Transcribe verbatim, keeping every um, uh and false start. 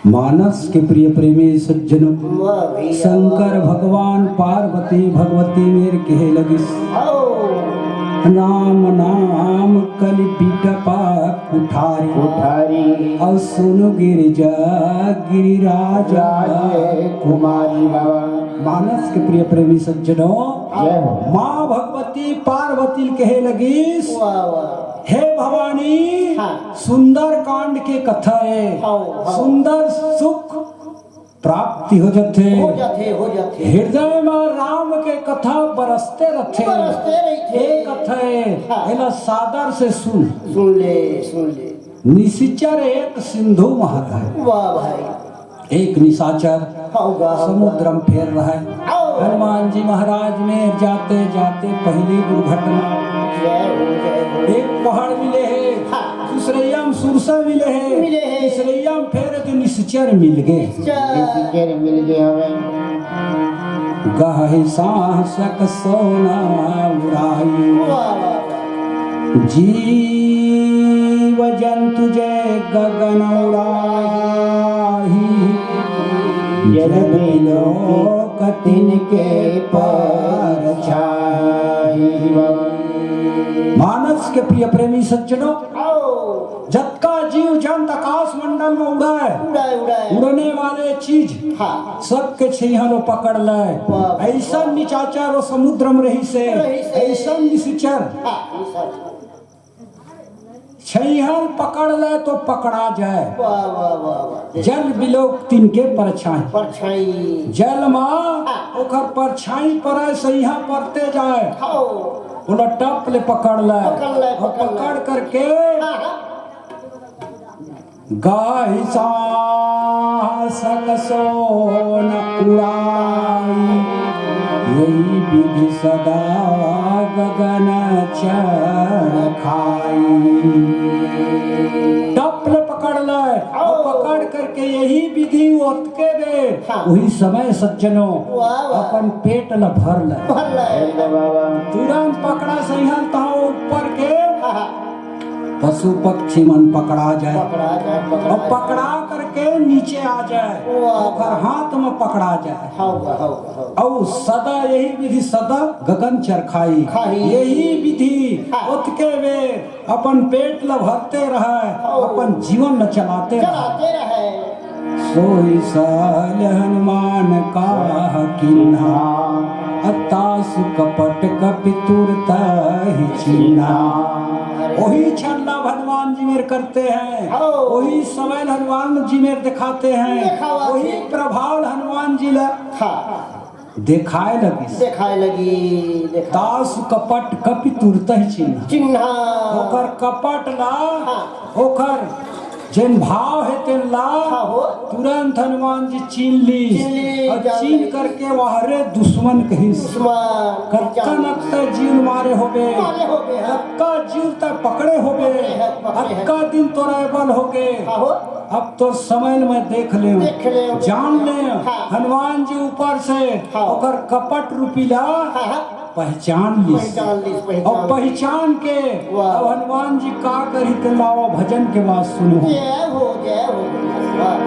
मानस के प्रिय प्रेमी सज्जनों, वाह भैया। शंकर भगवान पार्वती भगवती मेर कहे लगिस, आओ। राम नाम कलि बिटपा कुठारी। कुठारी। अउ सुनु गिरिजा गिरिराज राज कुमारी बाबा। मानस के प्रिय प्रेमी सज्जनों, जय हो। माँ भगवती पार्वती कहे लगिस, वाह, वाह। हे भवानी, हाँ। सुंदर कांड के कथा है, हाँ, हाँ। सुंदर सुख प्राप्ति हो जथे। हो जथे, हो जथे। हृदय में राम के कथा बरसते रथे। बरसते रहिथे। ये कथा है, हाँ। एला सादर से सुन। सुन ले, सुन ले। निशिचर एक सिंधु महत है। वाह भाई। एक निशाचर हाँ, वाह, वाह। समुद्र में फेर रहा है। आओ। हनुमान जी महाराज में जाते जाते पहली दुर्घटना। जय हो, जय हो। एक पहाड़ मिले है, हाँ। दूसरैया में सुरसा मिले है, मिले है। तीसरैया में फेर जो निशिचर मिल गए। निशिचर। निशिचर मिल गए हमें। गहि साहसक सोना उड़ाई। वाह, वाह, वाह। जीव जंतु जय गगन उड़ाही, जल बिलोक तिनके परछाई। मानस के प्रिय प्रेमी सज्जनों, आओ। जतका जीव जंत आकाश मंडल में उड़ाए, उड़ाए, उड़ाए। उड़ने वाले चीज हाँ। सबके छइहा लो पकड़ ले। वाह। ऐसा निशाचर वो समुद्र में रहिसे, रहिसे। ऐसा निशाचर। हाँ, निशाचर। छइहा पकड़ ले तो पकड़ा जाए। वाह, वाह, वाह, वाह। जल बिलोक तिनके परछाई। परछाई। जल मा हाँ। ओकर परछाई परे, सइहा परते जाए। हाँ। ओला टप ले पकड़ ले। पकड़ ले, अउ पकड़ ले। पकड़ करके हाँ, हाँ। गहि साहसक सोन उड़ाई, यही विधि सदा गगन चढ़ खाई। टप ले पकड़ ले, अउ पकड़ करके यही विधि ओतके दे, हाँ। वही समय सज्जनों वाह, वाह। अपन पेट ल भर ले। भर ले। तुरंत पकड़ा सइहा तहाँ ऊपर के हाँ, हाँ। पशु पक्षी मन पकड़ा जाए। पकड़ा जाए, पकड़ा अउ जाए। पकड़ा करके नीचे आ जाए, वाह। ओकर हाथ में पकड़ा जाए। हाँ, हाँ, हाँ। अउ सदा यही विधि सदा गगन चरखाई। खाई। यही विधि हाँ। ओतके बेर अपन पेट ल भरते रहे, हाँ। अपन जीवन ल चलाते रहे। चलाते रहे। सोई साल हनुमान काह किन्हा, अतासु कपट कपि तुरतहि चिन्हा। वही छंदा हनुमान जी मेर करते हैं, हाँ। वही समय हनुमान जी मेर दिखाते हैं, दिखावा वही थे। प्रभाव हनुमान जी ला हाँ। देखाए लगिस। देखाए लगी, देखाए। तासु कपट कपि तुरतहि चिन्हा। चिन्हा। ओकर कपट ला, हाँ। ओकर जेन भाव हे तेन ला, हाँ हो। तुरंत हनुमान जी चीन ली। चीन ली, अउ जान चीन ली। करके वाह रे दुश्मन कहिस। दुश्मन। कतका नत जीव मारे होबे। मारे होबे, हाँ। कतका जीव तैं पकड़े होबे। पकड़े है, पकड़े है। अतका दिन तोर ए बल होगे। हाँ हो। अब तोर समय ल मैं देख लेंव, देख लेंव, जान लेंव। हाँ। हनुमान जी ऊपर से हाँ। ओकर कपट रूपी ला हाँ, हाँ। पहचान लिस। पहचान लिस, पहचान अउ लिस। पहचान के वाह। अब हनुमान जी का करही तेला भजन के बाद सुनहू। जय हो, जय हो, वाह।